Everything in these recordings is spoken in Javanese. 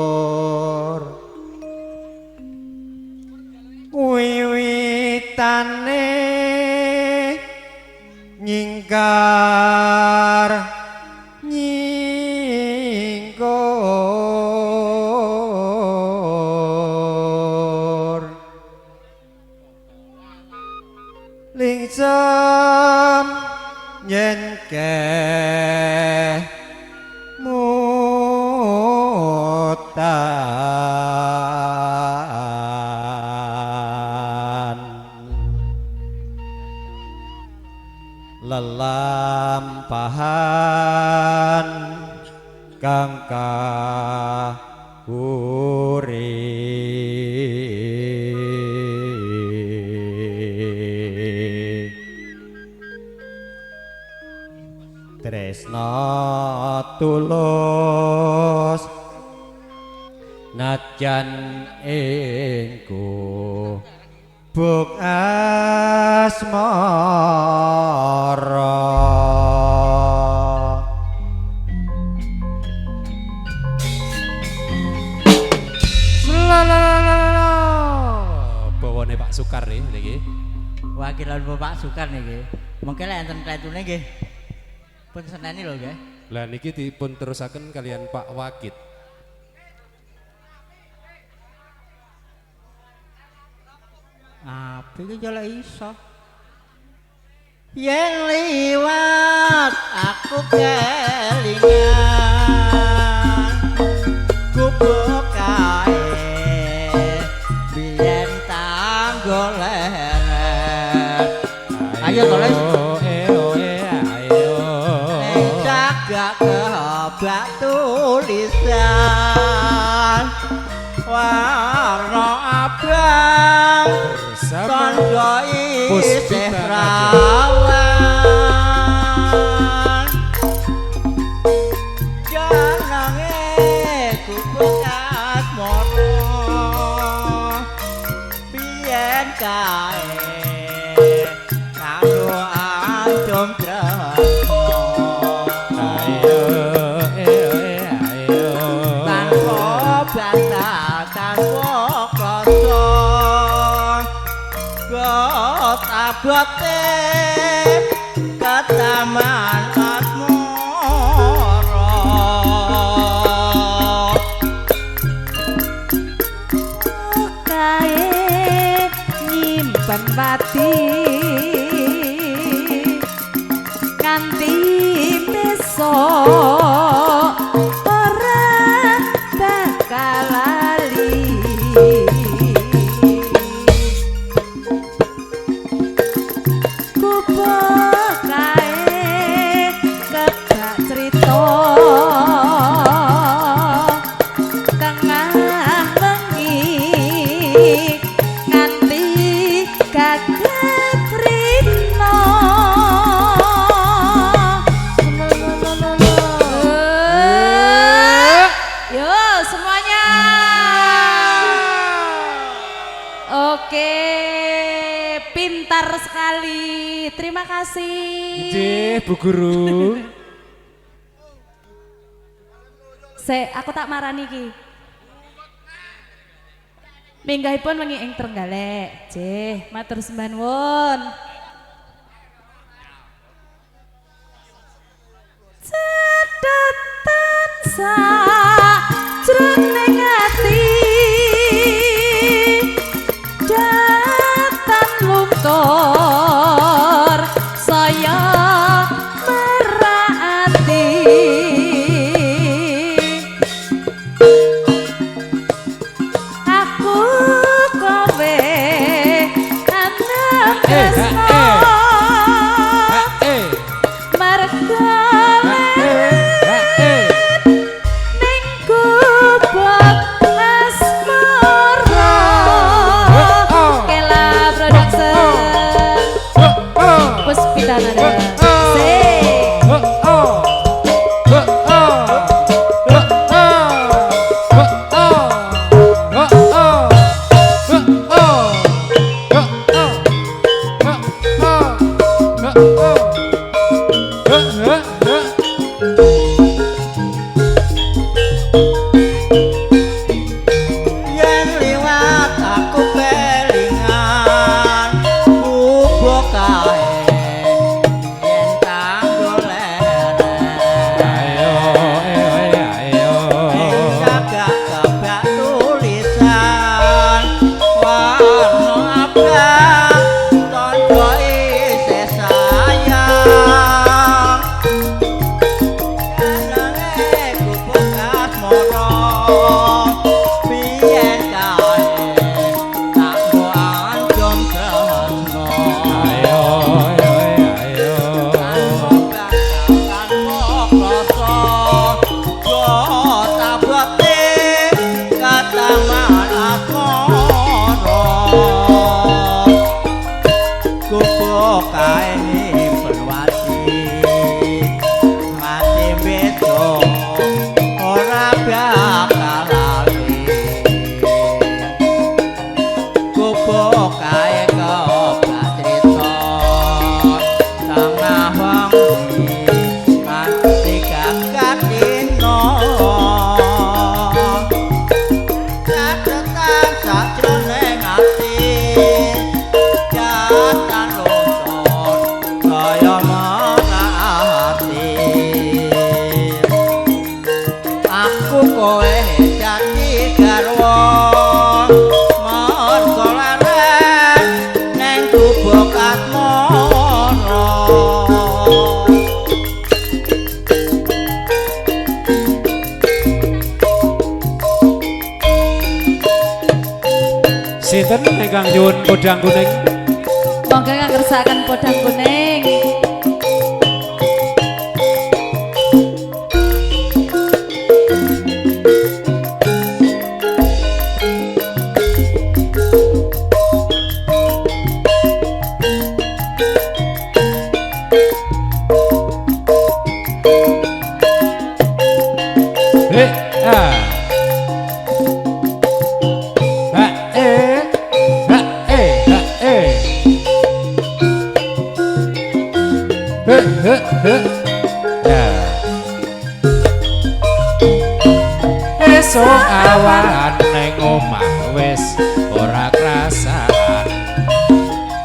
Nyingkur wiwitane nyingkar nyingkur lingsem yen kemutan lelampahan kang kahuri tresna tulus najan ing gubuk asmara. Lalalala. Bawane Pak Sukar nih niki. Wakilan Bapak Sukar niki. Mengke lek enten kletune nggih. Pun seneni lho nggih. Lah niki dipun terusaken kalian Pak Wakit. Api iki yo lek iso. Yen liwat aku kelingan gubuk kae biyen tanggo leret. Ayo to Les. Ayo. Ning cagak kebak tulisan warna abang Bersama tandha isih Puspita rawan. Jenenge gubuk asmara biyen kae karo ancung tresno. Ayo ayo. Tanpa bantah tanpa krasa bot abote ketaman asmara. Kae nyimpen pati kanthi besok ora bakal lali. Gubuk kae kebak crita tengah wengi nganti kaget rino. Yo semuanya. Oke, pintar sekali. Terima kasih. Nggih, Bu Guru. Se, aku tak marani iki. Minggahipun wengi ing Trenggalek. Jeh, matur sembah nuwun. Cedhetan sajroning ati datan luntur saya merati. Aku kowe anak tresno marga leret ning gubuk asmara. Kela Production Puspita Nada. Sik. Ayo ayo ayo. Tanpa krasa tabote kataman asmara gubuk kae perwati mati beda ora bakal lali gubuk kae kobak crita tengah wengi nganti kakatino catetan sajroning ati jatan luntur kaya ati aku kowe dadi garwa mergo leren neng gubuk asmara. Sinten ingkang nyuwun podang kuning? Monggo kang ngersakaken podang kuning. He ah. Ha eh ha eh ha eh. He he he. Ya. Esuk awan ning omah wis ora krasan.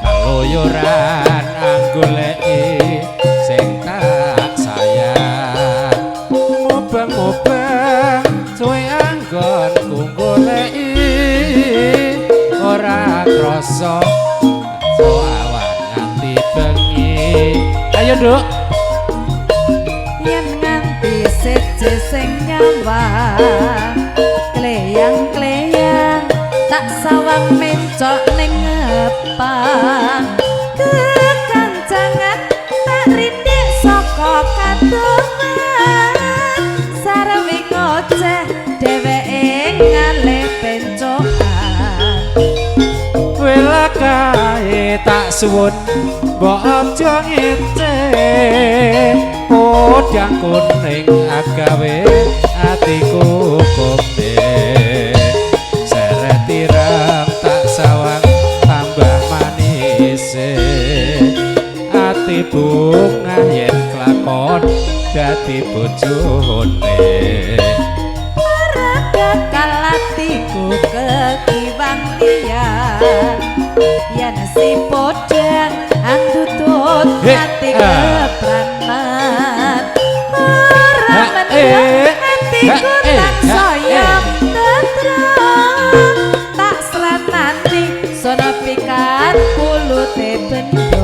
Keluyuran anggoleki sing tak sayang. Mubeng-mubeng suwe anggonku goleki ora krasa awan nganti bengi. Ayo Nduk. Yen nganti seje sing nyawang kleyang-kleyang tak sawang mencok ning ngepang kekancangan tak rindik saka kadoman sarwi ngoceh dheweke ngalih pencokan. Welakae tak suwun mbok aja ngece podang kuning agawe atiku kombe seret ireng tak sawang tambah manise ati bunga yen klakon dadi bojone. Ora bakal atiku kekiwang liyan yen si podang andutut ati kepranan ora mendhek atiku tansaya tentrem tak sranani sono pikat pulute bendo.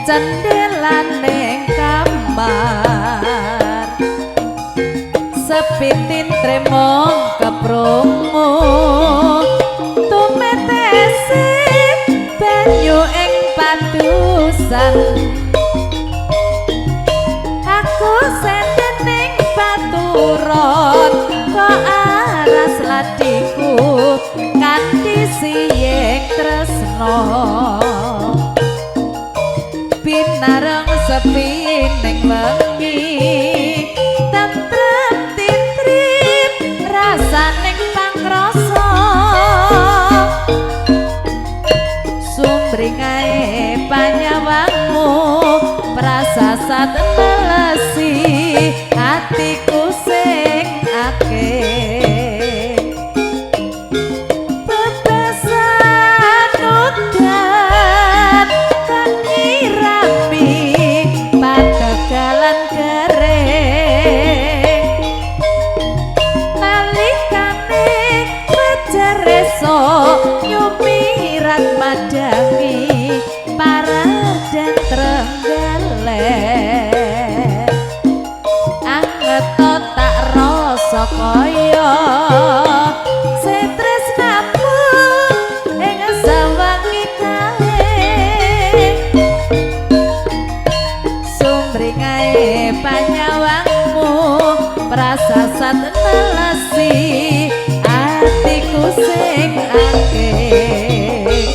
Cendelane kamar sepi tintremo keprungu tumetesi banyu ing padusan aku senden ning baturon kok aras ladiku kanthi siyek tresno. Sasat nelesi atiku sing akeh.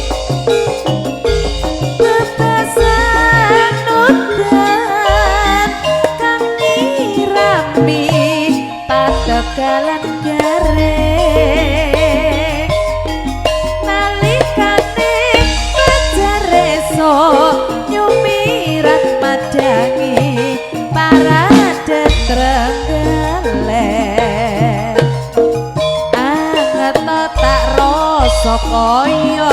Bebasan udan kang nyirami pategalan garing, nalikane fajar esuk nyumirat madangi parade Trenggalek. Anget tak rasa kaya